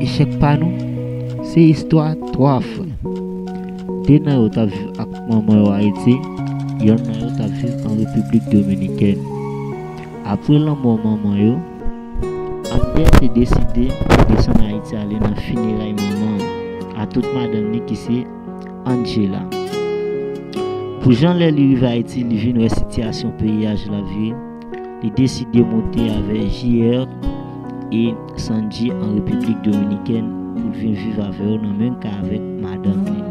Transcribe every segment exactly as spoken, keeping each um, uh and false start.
Echèk pa nou, se istwa twa frè. De nan yo t ap viv ak manman yo Ayiti, yonn nan yo t ap viv an Repiblik Dominikèn. Apre lanmò manman yo, Ander te deside desann Ayiti ale nan fineray manman an, a tout madanm li ki se Angela. Pou jan lè li rive Ayiti, li vin wè sitiyasyon peyi a jan l ap viv, li deside monte avè J R e Sanji an Repiblik Dominikèn pou l vin viv avè yo nan menm kay avèk madanm li.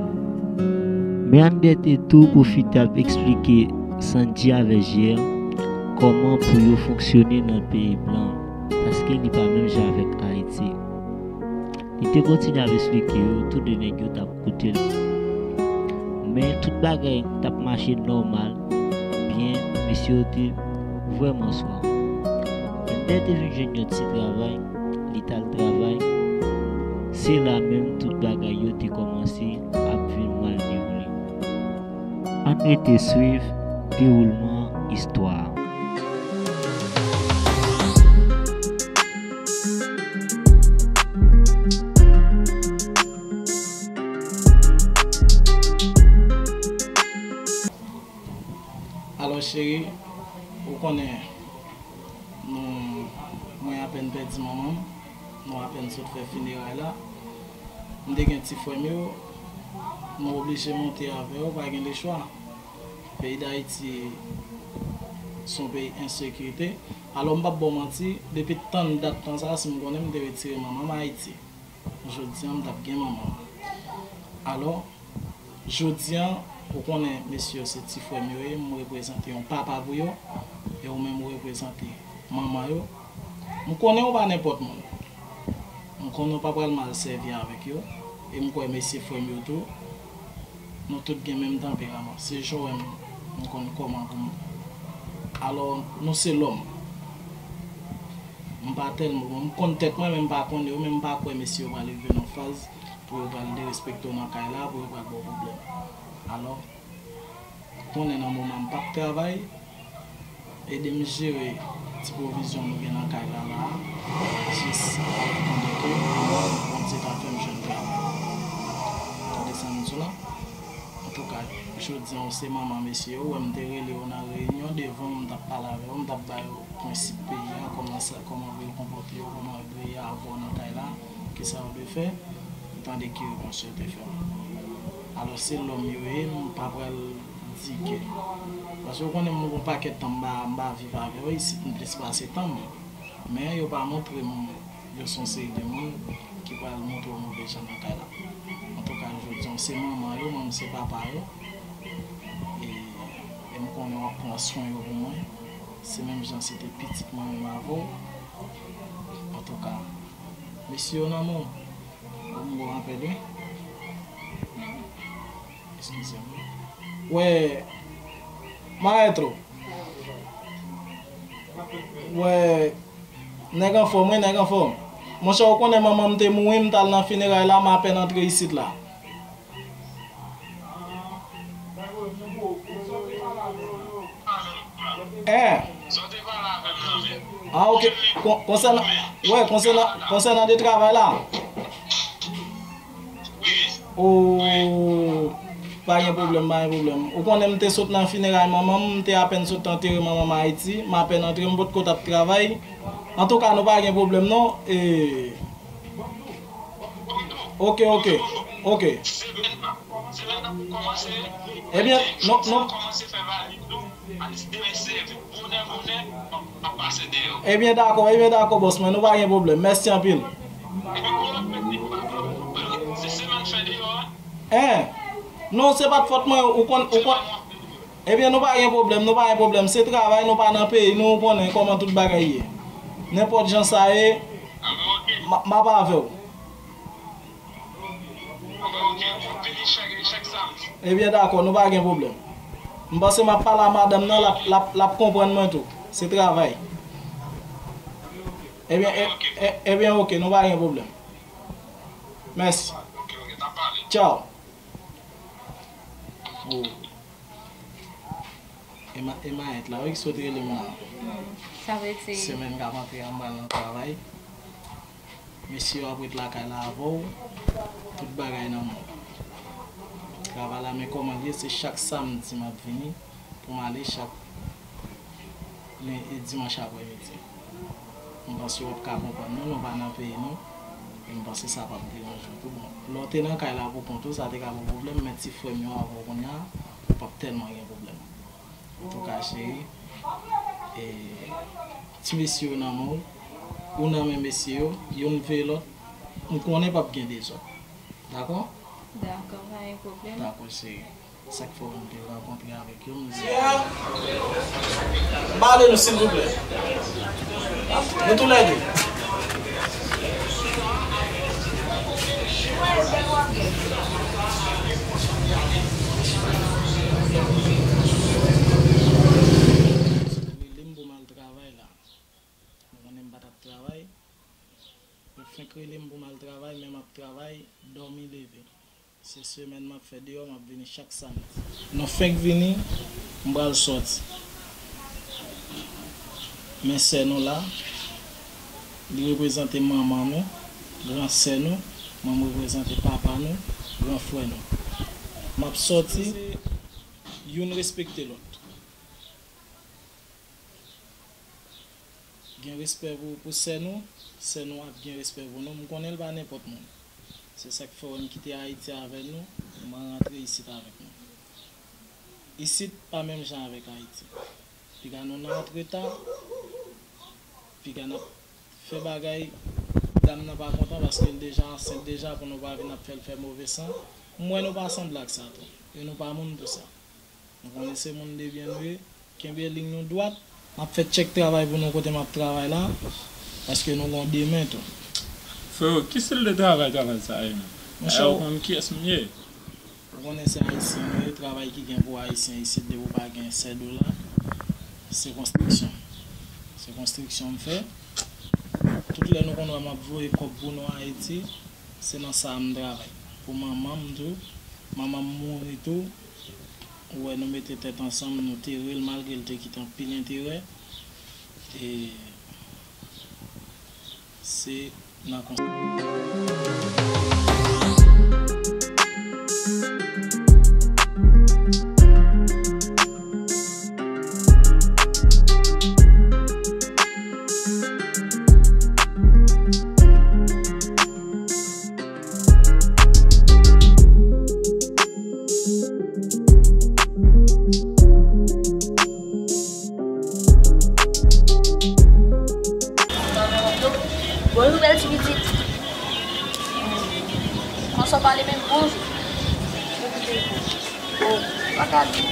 Men Ander te tou pwofite ap eksplike Sanji avè J R kòman pou yo fonksyone nan peyi blan, paske li pa menm jan avèk Ayiti. Li te kontinye ap esplike yo, tou de nèg yo t ap koute l. Men tout bagay t ap mache nòmal, byen, mesye yo te vrèman swa. Ander te vin jwenn yon ti travay, li t al travay. Se la menm tout bagay yo te kòmanse ap vin mal dewoule. Ann rete swiv dewoulman istwa a. Alò cheri, ou konnen nou, mwen apèn pèdi manman m, nou apèn sot fè fineray la. M te gen ti frè m yo, nou oblije monte avè yo, pa gen lechwa. Peyi Dayiti se yon peyi ensekirite. Alò, m p ap ba w manti, depi tan dat tan sa, si m konnen, m te retire manman m Ayiti. Jodi a, m t ap gen manman m. Alò, jodi a, ou konnen, mesye yo se ti frè m yo ye, m reprezante yon papa pou yo, e ou menm ou reprezante manman yo. M konnen ou pa nenpòt moun. M konnen ou pa pral mal sèvi avèk yo. E m kwè mesye frè m yo tou, nou tout gen menm tanperaman. Se jan w wè m, m konn kòman pou m. Alò, nou se lòm. M pa tèlman, bon, m konn tèt mwen, men m pa konn yo, men m pa kwè mesye yo pral rive nan faz pou yo pral derespekte w nan kay la, pou yo pral ba w pwoblèm. Alò, konnen nan moman m p ap travay, ede m jere ti pwovizyon nou gen nan kay la la a, jis an atandan ke Bondye ta fè m jwenn travay. Tande sa m di w la? Antouka, jodi a, w se manman mesye yo, w wè m te rele yo nan reyinyon devan w, m t ap pale avè yo, m t ap ba yo prensip peyi a, kòman sa, kòman pou yo konpòte yo, kòman yo dwe ye avè w nan kay la, kisa yo dwe fè, ou tande ki repons yo te fè m. Alò, se lòm yo ye, m pa pral di ke. Paske w konnen m gon pakèt tan m pa, m pa viv avè yo isit, m plis pase tan m. Men yo pa montre m, yo se yon seri de moun ki pral montre w move jan nan kay la. Antouka, jodi a, w se manman yo, mwen m se papa yo. E, e m konnen w ap pran swen yo pou mwen. Se menm jan se te pitit mwen menm avè w. Antouka, mesye yo nan men w. Bon, m bon rapèl, wi. Eskize m. Wè, maestro. Wè, nèg anfòm, wi, nèg anfòm. Monchè, ou konnen manman m te mouri, m t al nan fineray la, m apèn antre isit la. Hein? Ah, ok. Kon-, konsènan, wè, konsènan, konsènan de travay la. Oh, pa gen pwoblèm, pa gen pwoblèm. Ou konnen m te sot nan fineray manman m, m te apèn sot antere manman m Ayiti, m apèn antre, m potko t ap travay. Antouka, nou pa gen pwoblèm non. E, ok, ok, ok. Ebyen, non, non. Ebyen, dakò, ebyen, dakò, bòs mwen, nou pa gen pwoblèm. Mèsi anpil. Hein? Non, se pa t fòt mwen, ou konn, ou konn. Ebyen, nou pa gen pwoblèm, nou pa gen pwoblèm. Se travay, nou pa nan peyi nou, ou konnen kòman tout bagay ye. Nenpòt jan sa ye, m a, m ap avè w. Ebyen, dakò, nou pa gen pwoblèm. M panse m ap pale a madanm nan, l ap, l ap, l ap konprann mwen tou. Se travay. Ebyen, e, e, ebyen, ok, nou pa gen pwoblèm. Mèsi. Tchaw. Oh. E ma-, e mayèt la, wi, ki sot rele m nan. Hmm, sa vle di semèn k ap antre a, m pral nan travay. Mesye yo ap ret lakay la avè w, tout bagay nan men w. Travay la, men kòman l ye, se chak samdi m ap vini pou m ale chak len-, e dimanch aprèmidi. M panse w ap ka konprann nou, nou pa nan peyi nou, e m panse sa p ap deranje w tou. Bon, lè w te nan kay la pou kont ou, sa te ka ba w pwoblèm, men ti frè m yo avè w kounye a, ou p ap tèlman gen pwoblèm. Antouka, cheri, e, ti mesye yo nan men w, ou nan men mesye yo, youn veye lòt, m konnen p ap gen dezòd. Dakò? Dakò, pa gen pwoblèm. Dakò, cheri. Sa k fè w m te rankontre avèk yo, m di. M ba ale nou, silvouplè. Nou toulède. Rele m pou m al travay la. Ou konnen m pa t ap travay. Yo fenk rele m pou m al travay, men m ap travay, dòmi leve. Se semèn m ap fè deyò, m ap vini chak samdi. Nou fenk vini, m pral sòti. Men sè nou la, li reprezante manman nou, gran sè nou, mwen m reprezante papa nou, gran frè nou. M ap sòti, youn respekte lòt. Gen respè pou, pou sè nou, sè nou ap gen respè pou nou. M konnen l pa nenpòt moun. Se sa k fè w wè m kite Ayiti avè nou, mwen rantre isit avèk nou. Isit pa menm jan avèk Ayiti. Piga nou nan antreta, piga n ap fè bagay, dam nan pa kontan paske l deja ansent deja pou nou pa vin ap fè l fè move san. M wè nou pa sanble ak sa tou, e nou pa moun pou sa. Nou konnen se moun de byen nou ye. Kenbe liy nou dwat. M ap fè tchèk travay pou nou kote m ap travay la, paske nou gon demen tou. Freo, ki stil de travay, travay sa ye menm? Monchè, ou konn kiyès m ye? Ou konnen se Ayisyen nou ye, travay ki gen pou Ayisyen isit, depi w pa gen sèdo la, se konstriksyon. Se konstriksyon m fè. Tout lè nou konn wè m ap voye kòb pou nou Ayiti, se nan sa a m travay. Pou manman m tou, manman m mouri tou, ou wè nou mete tèt ansanm, nou tere l malgre l te kite anpil enterè. E se nan konsa. Bonjou, bèl ti pitit. Kòman w pale menm? Bonjou. Oh, pa ka di.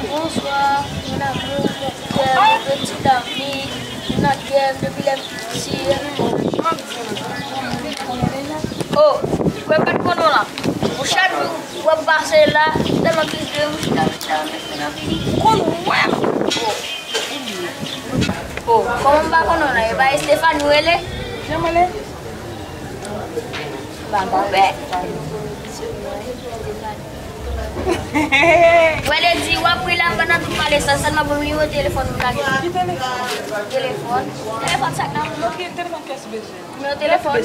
Bonswa, mon amour, mon cœur, mon petit ami, mon cœur, depi lè m piti. Oh, kwè m pa t konnen w la. Bon, chak jou, w ap pase la, tèlman ki de m chita, chita, m fini. Konn wè m. Oh, kòman m pa konnen w la? E pa Estefani w rele? Jan m rele? M pa konpè. Wè, lè di w ap ri la pandan tout pale sa, sèlman pou nimewo telefòn m lage. Ki telefòn? Telefòn? Telefòn sa k nan men w. Telefòn kiyès ou bezwen? Nimewo telefòn ou.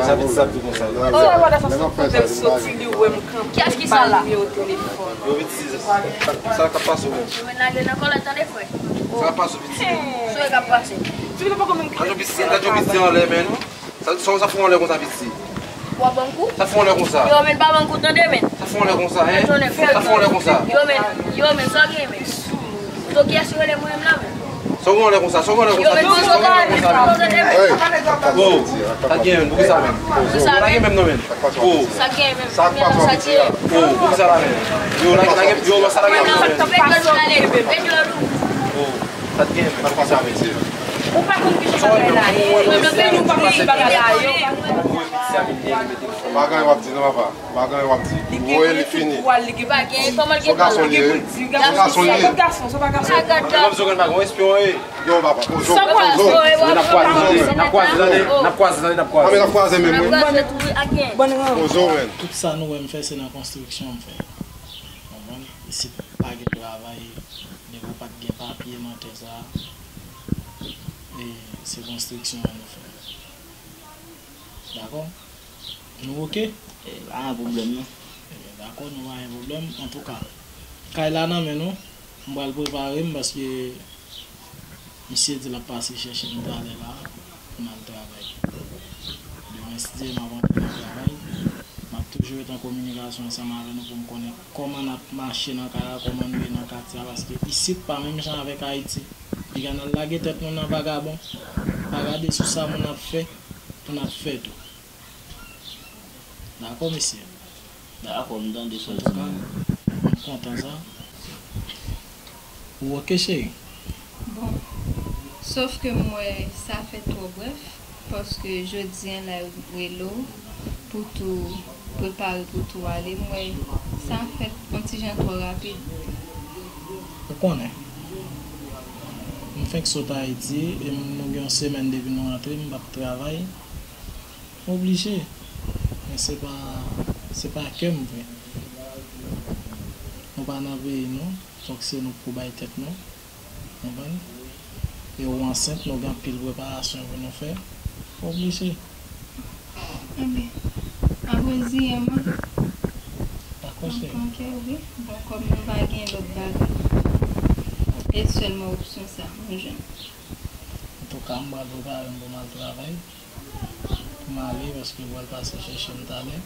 Sa vle di sa ap di konsa. Oh. Sa wè la sa sou kote l soti li wè m kanpe. Kiyès ki sa la? Nimewo telefòn. Yo vin di sa k ap pase w menm. Yo vin lage nan kòlèt tande frè. Sa k ap pase w vin di. Sa k ap pase. Ti pito poko menm. Gad yon pitit, gad yon pitit anlè menm. Sa, sa, sa fè w anlè konsa pitit. W ap ban m kou? Sa fè w anlè konsa. Yo men pa ban m kou tande men. Sa fè w anlè konsa, en? Sa fè w anlè konsa. Yo men, yo men, sa w gen men. Pito kiyès ki rele mwen menm la men? Sa w gen anlè konsa, sa w gen anlè konsa. Yo men, sa w gen anlè konsa. Oh, sa gen men, poukisa men? Poukisa men? Sa gen men non men. Oh. Sa gen men. Sa k pase w pitit la? Oh, poukisa la men? Yo, lage, lage, yo, sa lage men. Oh. Sa t gen, sa t pase avèk se yo. Ou pa konn kijan bagay la ye. Nan peyi nou pa konn bagay la yo. Bagay w ap di non papa. Bagay w ap di. Li gen tout pwal, li gen pou di. Li gen pou di. Li gen pou di. Li pa gason li ye. Li pa gason. Se pa gason. Mwen m zogan pa gon espyon ye. Yo papa. Ozo. Ozo. N ap kwaze tande. N ap kwaze tande. N ap kwaze tande. N ap kwaze. N ap kwaze menm wi. Bann ran. Ozo men. Tout sa nou wè m fè se nan konstriksyon m fè. Konprann? Isit pa gen travay, nèg ou pa t gen papye nan tè sa a. E se konstriksyon an nou fè. Dakò? Nou oke? E, pa gen pwoblèm, non. Ebyen, dakò, nou pa gen pwoblèm. Antouka, kay la nan men nou. M pral prepare m paske misye di l ap pase chèche m talè la pou n al travay. Demen, si Dye vle, m ap antre nan travay. M ap toujou ret an kominikasyon ansanm avè nou pou m konnen kòman n ap mache nan kay la, kòman nou ye nan katye a, paske isit pa menm jan avèk Ayiti. Piga n al lage tèt nou nan vagabon, pa gade sou sa moun ap fè, pou n ap fè tou. Dakò, mesye? Dakò, m tande sa w di. Antouka, m kontan sa. Ou oke, cheri? Bon, sòf ke m wè sa fèt twò brèf, paske jodi a la yo rele w pou tou prepare pou tou ale, m wè sa fèt yon ti jan twò rapid. Ou konnen, m fenk sot Ayiti, e m, nou gen yon semèn depi nou rantre, m p ap travay. Oblije. Men se pa, se pa kè m vre. Nou pa nan peyi nou, fòk se nou k pou bay tèt nou. Konprann? E ou ansent, nou gen anpil preparasyon pou nou fè. Oblije. Ebyen, apre Dye vle, mwen. Dakò, cheri. Mwen pran kè w, wi. Bon, kòm nou pa gen lòt bagay, e sèlman opsyon sa, nou jwenn. Antouka, m pral prepare m pou m al travay. Pou m ale, paske yo pral pase chèche m talè.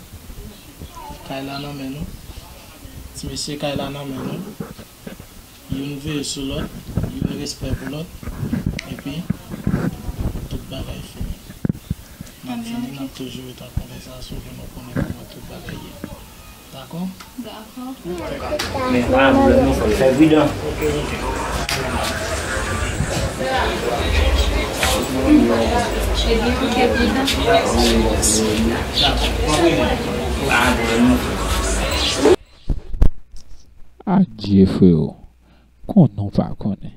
Kay la nan men nou. Ti mesye, kay la nan men nou. Youn veye sou lòt, youn respè pou lòt, epi tout bagay fini. N ap vini, n ap toujou ret an konvèsasyon pou nou konnen kòman tout bagay ye. Dakò? Dakò. Men pa gen pwoblèm non, fò n fè pridan. Ebyen, oke, pridan. Pa gen pwoblèm non. Adye, freo. Konnen w pa konnen.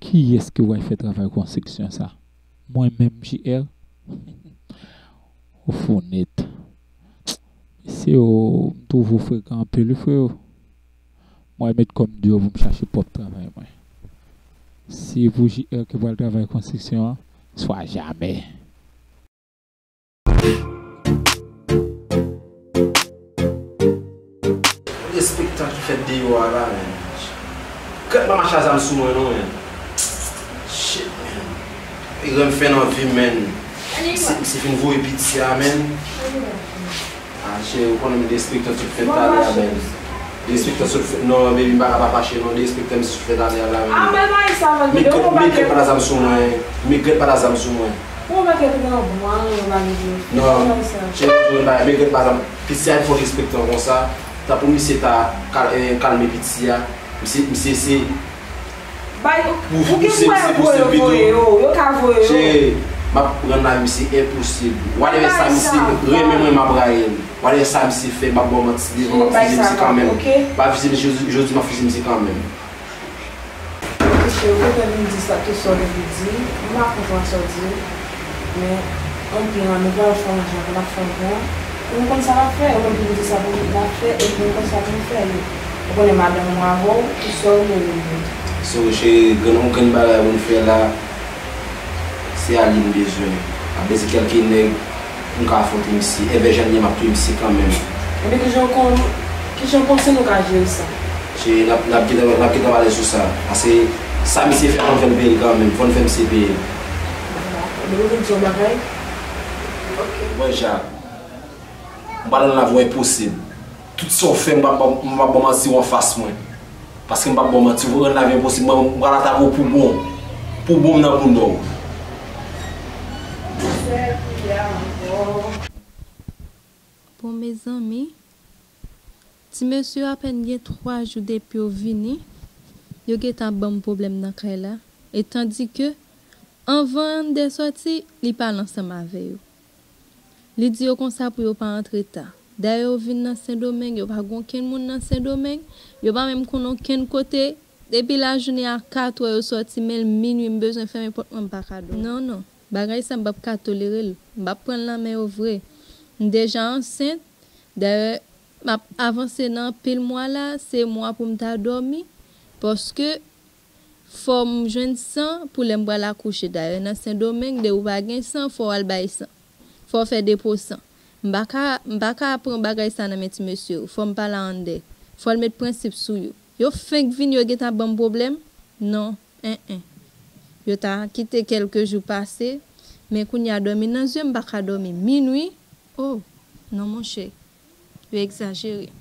Kiyès ki pral fè travay konstriksyon sa? Mwen menm, J R? Ou fou nèt. Mesye yo, m twouve w frekan anpil, wi, freo. Mwen met kò m deyò pou m chache pwòp travay mwen. Si pou J R ki pral travay konstriksyon an, swa jamè. Derespektan ki fèt deyò a la, menn. Kèt pa mache a zam sou mwen, non, menn. Shit, menn. Erè m fè nan vi m, menn. Misye, misye fin voye piti a, menn. Ah, cheri, ou konnen derespektan sot fèt talè a, menn. Derespektan sot fèt, non, baby, m pa ka pa fache, non, derespektan misye sot fèt talè a la, menn. Mègret, mègret pa t a zam sou mwen. Mègret pa t a zam sou mwen. Ou pa kè pran bwa, ou pa vle. Non, cheri, mègret pa t a zam. Piti a fò respektan konsa. Tanpou misye ta kal-, eh, kalme piti a. Misye, misye se Bay, pou, pou ki pouse, mwen pouse voye yo, yo ka voye yo. Cheri, m ap rann lavi misye enposib. Whatever sa misye renmen mwen, m ap rayi l. Whatever sa misye fè, m ap ba w manti devan, m ap fize misye kanmenm. M ap fize misye jodi, jodi, m ap fize misye kanmenm. Cheri, ou te vin di sa, tout sa w te vin di, m pa konprann sa w di. Men, anpil nan nou pral fè yon jan pou n ap fè yon plan. Pou nou konn sa n ap fè, ou menm ki di sa pou n ap fè, epi nou konn sa pou nou fè li. Ou konnen madanm ou avè w, pou sa w vle li vle. So, cheri, gen yon grenn bagay pou n fè la, se Aline m bezwen. M ap bezwen kèlke nèg pou m ka afwonte misye. Envè jan l ye, m ap touye misye kanmenm. Ebyen, kijan w konn, kijan w panse nou ka jere sa? Cheri, n ap, n ap gentan, n ap gentan pale sou sa. Paske sa misye fè, fò n fè l peye l kanmenm. Fò n fè misye peye l. Dakò. Ebyen, nou vin di yon bagay? Oke. Bon, Jak, m pral rann lavi w enposib. Tout sa w fè, m p ap, m p ap ba w manti w anfas mwen. Paske m p ap ba w manti, ou rann lavi enposib. Mwen, m pral atake w pou bon. Pou bon, m nan bounda w. Bon, mezanmi, ti mesye yo apèn gen twa jou depi yo vini, yo gentan ap ban m pwoblèm nan kay la. E tandike, anvan Ander sòti, li pale ansanm avè yo. Li di yo konsa pou yo pa antre ta. Dayè, yo vin nan Sendomeng, yo pa gen okenn moun nan Sendomeng, yo pa menm konn okenn kote. Depi lajounen a kat è yo sòti, men l minui, m bezwen fèmen pòt mwen, m pa ka dòmi. Non, non, bagay sa m p ap ka tolere l. M p ap pran l nan men yo vre. M deja ansent. Dayè, m ap avanse nan anpil mwa la, se mwa pou m ta dòmi. Paske fò m jwenn san pou lè m pral akouche. Dayè, nan Sendomeng, depi w pa gen san, fò w al bay san. Fò w fè depo san. M pa ka, m pa ka pran bagay sa nan men ti mesye yo. Fò m pale a Ander. Fò l met prensip sou yo. Yo fenk vini, yo gentan ap ban m pwoblèm? Non, en, en. Yo ta kite kèlke jou pase, men kounye a dòmi nan zye m pa ka dòmi. Minwi? Oh, non, monchè. Yo egzajere.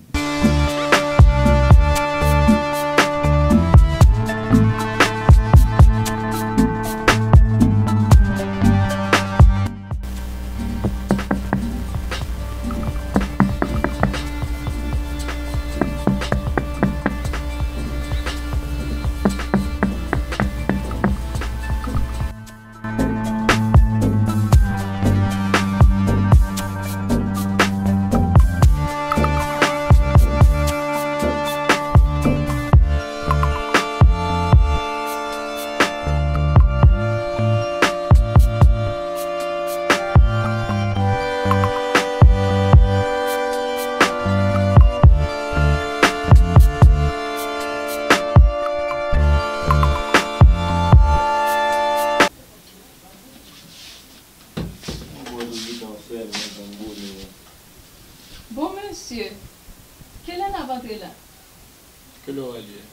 Bon, mesye, kilè n ap antre la? Kilè w a di a?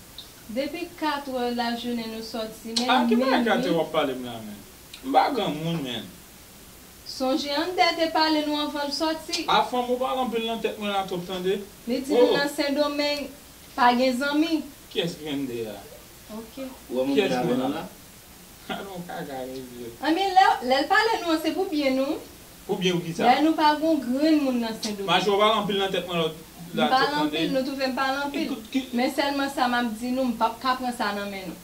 Depi katrè lajounen nou sòti, men. A ki bagay katrè w ap pale m la, menm? M pa granmoun, menm. Sonje Ander te pale nou anvan l sòti. A fanm ou pale anpil nan tèt mwen la twòp, tande. Li di nou nan Sendomeng pa gen zanmi. Kiyès ki gen de a? Ok. Ou wè moun ki avè nou la? Alon kaka, mesye. Anben, lè, lè l pale nou an, se pou byen nou. Pou byen ou ki sa? Lè nou pa gon grenn moun nan Sendomeng. Mache w pale anpil nan tèt mwen la twòp, tande. M pale anpil, nou twouve m pale anpil. Men sèlman sa m ap di nou, m p ap ka pran sa nan men nou.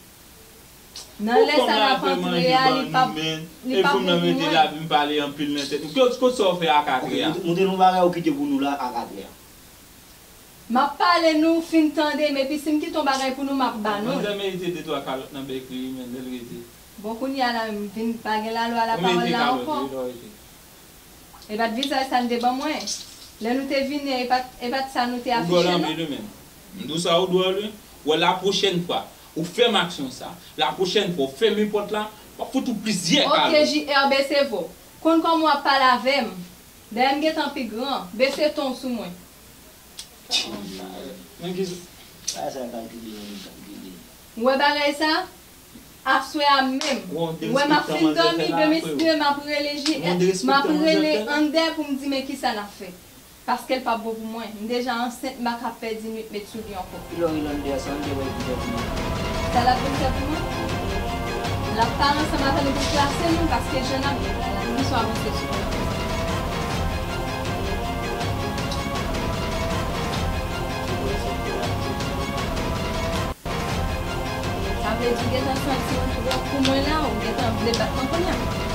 Nan lè sa n ap antre a, li p ap, li p ap bon pou mwen. Pou fanm nan rete la, vin pale anpil nan tèt nou. Kot, kot sa w fè a katrè a? Ok, nou te, nou te nan bagay ou kite pou nou la a katrè a. M ap pale nou fin tande m, epi si m kite yon bagay pou nou, m ap ba nou l. Manzè merite de twa kalòt nan bèk li, wi, men lè l rete. Bon, kounye a la, m vin pa gen lalwa lapawòl la ankò. Ou mete kalòt, wi, lè w rete. E pa t vizaj sa n te ban mwen. Lè nou te vini, e pa t, e pa t sa nou te afiche, non. Ou dwòl, wi, menm. M di w sa, ou dwòl, wi. Wè, lapwochèn fwa, ou fè m aksyon sa. Lapwochèn fwa, ou fèmen pòt la, m ap fout ou plizyè kalòt. Ok, J R, bese vwa w. Konn kòman w ap pale avè m. Dayè m gentan pi gran. Bese ton w sou mwen. Men ki sa? Sa kalkile, men li kalkile. Ou wè bagay sa? Aswè a menm. Ou wè m ap fin dòmi, demen si Dye vle, m ap rele J, m ap rele Ander pou m di men kisa n ap fè. Paske l p ap bon pou mwen. M deja ansent, m pa ka pèdi nwit met sou li ankò. Kilè w rele Ander a, sa Ander wè pou fè pou mwen? Sa l ap vin fè pou mwen? L ap pale ansanm avè nou pou klase nou, paske jan n ap viv la, la, nou bezwen avanse sou nou. Sa vle di w gentan santi w twò pou mwen la, ou gentan vle bat mwen kounye a.